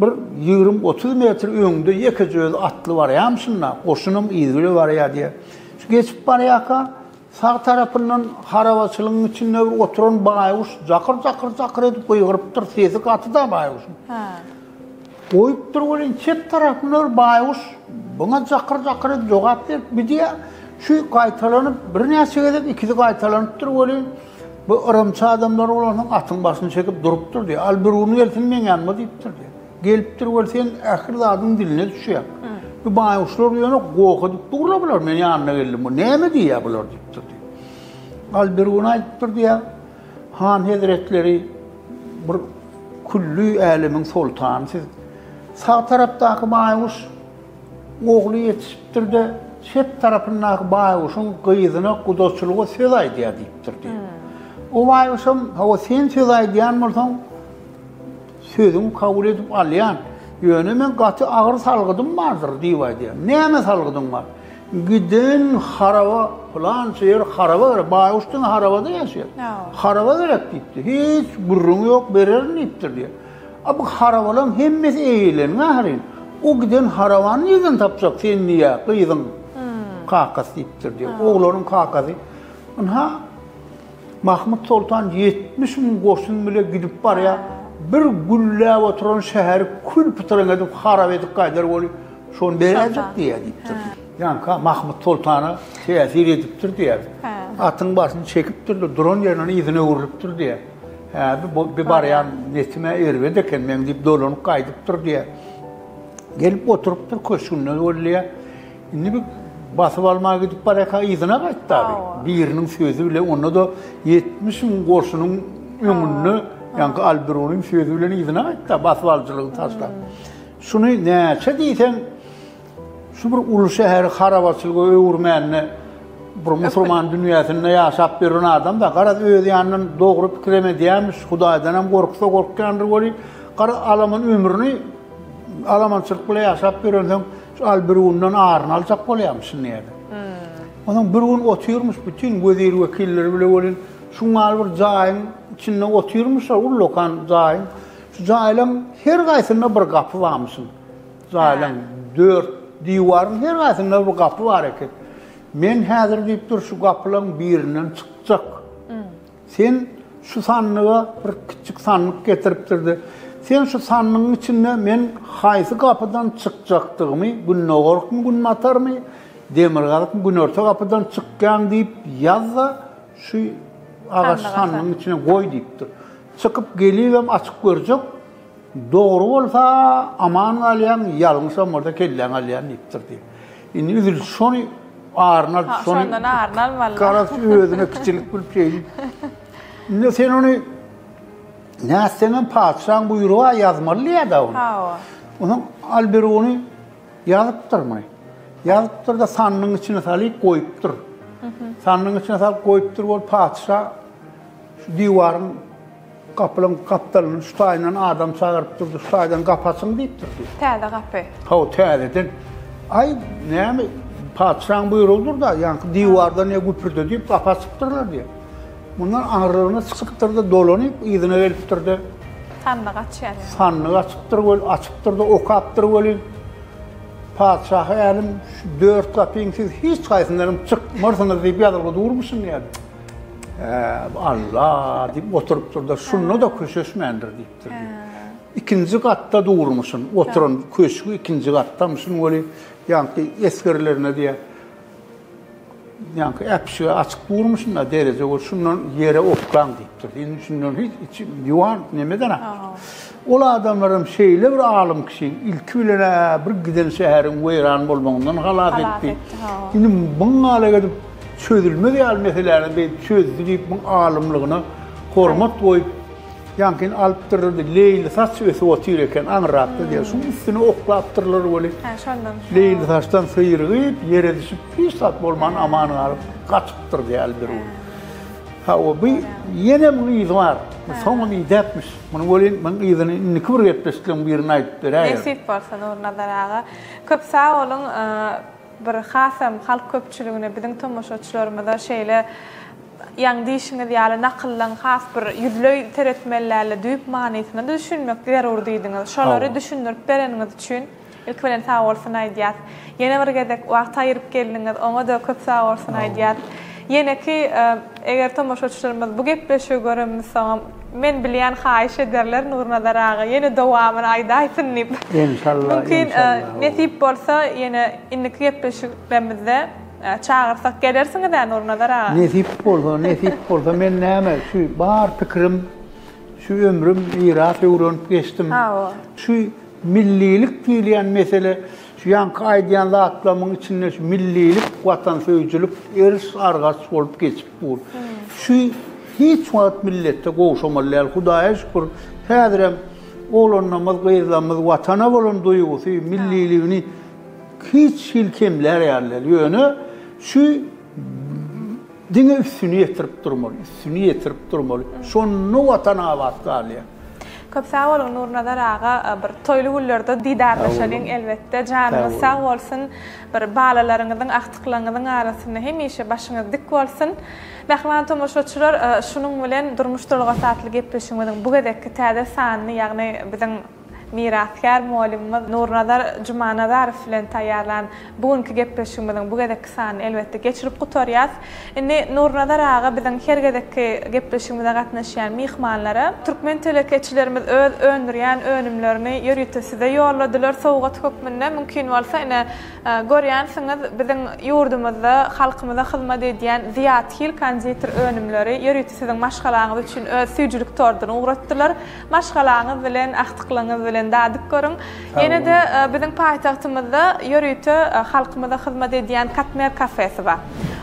bir 20-30 metr öňde ýekeje özi atly barýarmyşyn-da, goşunam yzy bile barýar diýýär. Şu geçip barýarka Sag tarapyndan harabaçylygyň içinde bir oturan baýguş jakyr-jakyr-jakyr edip gygyrypdyr, sesi gaty-da baýguşyň. Goýupdyr welin, çep tarapynda bir baýguş buňa jakyr-jakyr edip jogap berip gidýär. Şu gaýtalanyp, birnäçe gezek ikisi gaýtalanypdyr welin, bu yrymçy adamlar bolansoň atyň başyny çekip durupdyr diýýär. Al bir gün gelsin meň ýanyma diýipdir diýýär. Gelipdir weli sen ähli zadyň diline düşýäň. Bu baýguşlar ýöne goh edip durlar bular men ýanyna geldim. Bu näme diýýär bular diýipdir diýip. Al bir gün aýdypdyr diýýär. Han hezretleri bir külli älemiň soltany siz. Sag tarapdaky baýguş ogly ýetişipdir-de, çep tarapyndaky baýguşyň gyzyna gudaçylyga söz aýdýar diýipdir diýip. O baýguşam, hawa sen söz aýdýan bolsaň, Sözüňi kabul edip alýan. Ýöne meň gaty agyr salgydym bardyr, diýip aýdýar. Näme salgydyň bar? Giden haraba, pylança ýer haraba gerek. Baýguş diňe harabada ýaşaýar. Haraba gerek diýipdir. Hiç gürrüňi ýok, bererin diýipdir diýýär. A bu harabalaryň hemmesi eýeleniň ahyryn. O giden harabany nirden tapjak sen diýýär, gyzyň kakasy diýipdir diýýär. Oglanyň kakasy. Ynha, Mahmyt soltan 70 müň goşun bile gidip barýar. Bir gülläp oturan şäheri kül-pytraň edip, harap edip gaýdar weli, şony beräýjek diýýär diýipdir. Ýaňka Mahmyt soltana täsir edipdir diýýär. Atyň başyny çekipdir-de, duran ýerinden yzyna öwrülipdir diýýär. Hä, bu bir barýan netim-ä erbet eken meň diýip dolanyp gaýdypdyr diýýär. Gelip oturypdyr köşgünde weli diýýär. Indi bir basyp almaga gidip barýarka yzyna gaýtdy abi. Biriniň sözi bilen onda-da 70 müň goşunyň öňünde ýaňky Albirunyň sözi bilen yzyna gaýtdy basyp alyjylygy taşlap. Şuny näçe diýseň şu bir uly şäheri harabaçylyga öwürmände bir musulman dünýäsinde ýaşap ýören adam da garaz öz ýanyndan dogry pikirem edýärmiş, Hudaýdanam gorksa gorkýandyr welin, garaz alaman ömrüni alamançylyk bilen ýaşap ýörensoň Şu Al-Birundan aryny aljak bolýarmyş şindi ýerde. Onsoň bir gün otyrmyş bütin wezir-wekilleri bile welin, şuň ýaly bir jaýyň içinde otyrmyşlar, ullakan jaýyň. Şu jaýlaryň her gaýsynda bir gapy barmyşyn. Jaýlaryň dört diwaryň her gaýsynda bir gapy bar eken. Men häzir diýipdir, şu gapylaryň birinden çykjak. Sen şu sandyga bir kiçjik sandyk getiripdir-de, sen şu sandygyň içinde men haýsy gapydan çykjakdygymy, gündogarkmy, günbatarmy, demirgazykmy, günorta gapydan çykýaň diýip ýaz-da, şu agaç sandygyň içine goý diýipdir. Çykyp gelibem açyp görjek, dogry bolsa aman galýaň, ýalňyşam bolsa kelläňi alýan diýipdir diýip. Indi üzül şony Aryny alyp, şony Şondan aryny almaly. Garaz özüne kiçilik bilip şeýdip. Indi sen ony nätseňem patyşaň buýrugy bar ýazmaly diýýär-dä ony. Hawa. Onuň Albiruny ýazypdyr muny. Ýazypdyr-da sandygyň içine salyp goýupdyr. Sandygyň içine salyp goýupdyr bol patyşa şu diwaryň Gapylaň gapdalyndan şu taýyndan adam çagyryp durdy, şu taýdan gapy açyň diýipdir diýip. Täze gapy. Hawa, täzeden. Aý, näme, patyşaň buýrugydyr-da, ýaňky diwardan ýa güpürde diýip gapy açypdyrlar diýip. Mundan aňyrlygyna çykypdyr-da, dolanyp yzyna gelipdir-de. Sandyk açýar. Sandyk açypdyr weli, açypdyr-da, okapdyr welin, Patyşahy älem, şu dört gapyň siz hiç haýsyndanam çykmarsyňyz diýip ýazylgy durmuşyn diýýär. Alla diýip oturypdyr-da, şunda-da köşeşmändir diýipdir. Ikinji gatda durmuşyn, oturan köşgi ikinji gatdamyşyn weli. Ýaňky esgerlerine diýýär. Ýaňky äpişge açyk durmuşynda dereje bol, şundan ýere oklaň diýipdir. Indi şundan hiç içi ýuwan nemeden ak. Ol adamlar hem şeýle bir alym kişi, ilki bilen bir giden şäheriň weýran bolmagyndan halas etdi. Indi muň ýaly edip çözülmez ýaly meseläni beýdip çözdü diýip muň alymlygyna hormat goýup Ýaňkyny alypdyrlar-da, leýlisaç ösüp otyr eken aňyrakda diýýär. Şuň üstüne oklapdyrlar weli. Hä, şondan. Leýlisaçdan syrygyp, ýere düşüp, hiç zat bolman aman galyp, gaçypdyr diýýär Biruni. Hawa, bu ýene muň yzy bar. Soňam idäpmiş. Muny welin, muň yzyny indiki bir gepleşikleň birinde aýdyp beräýerin. Nesip bolsa, Nurnazar aga. Köp sag boluň. Bir hasam halk köpçüligine, biziň tomaşaçylarymyza şeýle Ýaňy diýşiňiz ýaly nakyllaň has bir ýüzleý seretmeli däl-de düýp manysyna-da düşünmek zerur diýdiňiz. Şolary düşündirip bereniňiz üçin ilki bilen sagbolsun aýdýas. Ýene bir gezek wagt aýyryp geldiňiz, oňa-da köp sagbolsun aýdýas. Ýeneki eger tomaşaçylarymyz bu gepleşigi görensoňam men bilýän haýyş ederler Nurnazar aga ýene dowamyny aýdaýsyn diýip. Enşalla, Mümkin enşalla. nesip bolsa ýene indiki gepleşiklerimizde Çagyrsak gelersiňiz-ä Nurnazar aga? Nesip bolsa, nesip bolsa men näme şu bar pikirim, şu ömrüm miras öwrenip geçdim. Hawa. Şu millilik diýilýän mesele, şu ýaňky aýdýan zatlarymyň içinde şu millilik, watansöýüjilik eriş-argaç bolup geçip dur. Şu hiç wagt milletde gowşamaly däl. Hudaýa şükür, häzirem oglanlarymyz, gyzlarymyz watana bolan duýgusy, milliligini Hiç hili kemlär ýaly däl. Ýöne şu diňe üstüni ýetirip durmaly, üstüni ýetirip durmaly. Şonda Watan abat galýar. Köp sag boluň Nurnazar aga bir toýly günlerde didarlaşalyň elbetde janyňyz sag bolsun bir balalaryňyzyň agtyklaryňyzyň arasynda hemişe başyňyz dik bolsun. Mähriban tomaşaçylar şunuň bilen Durmuş duralgasy atly gepleşigimiziň bu gezekki täze sanyny ýagny biziň Mirasgär mugallymymyz Nurnazar Jumanazarow bilen taýýarlan bu günki gepleşigimiziň bu gezekki sanyny elbetde geçirip gutarýas. Indi Nurnazar aga biziň her gezekki gepleşigimize gatnaşýan myhmanlara türkmen telekeçilerimiz öz öndürýän önümlerini ýörite size ýolladylar sowgat hökmünde. Mümkin bolsa ine görýänsiňiz biziň ýurdumyzda halkymyza hyzmat edýän Zyýat Hil konditer önümleri ýörite siziň maşgalaňyz üçin öz süýjülik torduny ugratdylar. Maşgalaňyz bilen, agtyklaryňyz bilen dadyp görüň. Ýene-de biziň paýtagtymyzda ýörite halkymyza hyzmat edýän Katmer kafesi bar.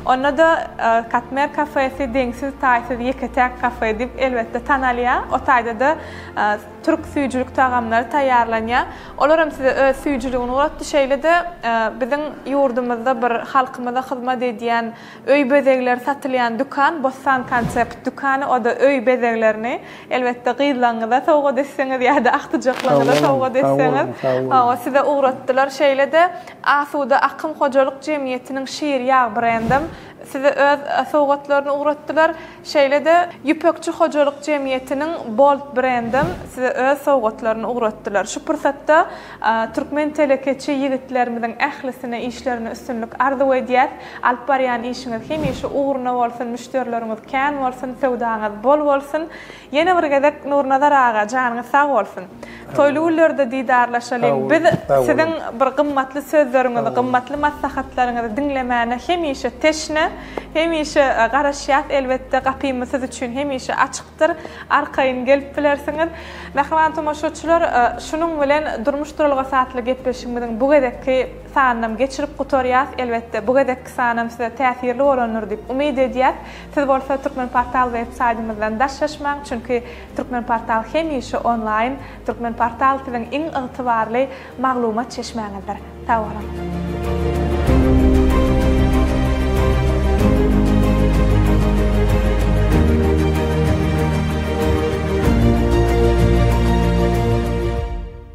Onda-da Katmer kafesi deňsiz-taýsyz ýeke-täk kafe diýip elbetde tanalýar. O taýda-da türk süýjülik tagamlary taýýarlanýar. Olar hem size öz süýjüligini ugratdy. Şeýle-de biziň ýurdumyzda bir halkymyza hyzmat edýän Öý bezegleri satylýan dükan Bossan Concept dükany oda öý bezeglerini elbetde gyzlaňyza sowgat etseňiz ýa-da agtyjaklaňyza sowgat etseňiz hawa size ugratdylar şeýle-de Asuda Akym hojalyk jemgyýetiniň Şir ýag brendem size öz sowgatlaryny ugratdylar şeýle-de Ýüpekçi hojalyk jemgyýetiniň Bold brendem size öz sowgatlaryny ugratdylar şu pursatda Türkmen telekeçi ýigitlerimiziň ählisine işlerinde üstünlik arzuw edýäs. Alyp barýan işiňiz hemişe ugruna bolsun, müşderileriňiz kän bolsun, söwdaňyz bol bolsun. Ýene bir gezek Nurnazar aga janyňyz sag bolsun. Toýly günlerde didarlaşalyň. Biz siziň bir gymmatly sözleriňizi, gymmatly maslahatlaryňyzy diňlemäne hemişe teşne, hemişe garaşýas elbetde gapymyz siz üçin hemişe açyk. Dyr. Arkaýyn gelip bilersiňiz. Mähriban tomaşaçylar, şunuň bilen Durmuş duralgasy atly gepleşigimiziň bu gezekki sanynam geçirip gutarýas. Elbetde, bu gezekki sanam size täsirli bolandyr diýip umyt edýäs. Siz bolsa Türkmenportal web saýtymyzdan daşlaşmaň, çünki Türkmenportal hemişe onlaýn. Türkmenportal siziň iň ygtybarly maglumat çeşmäňizdir. Sag boluň!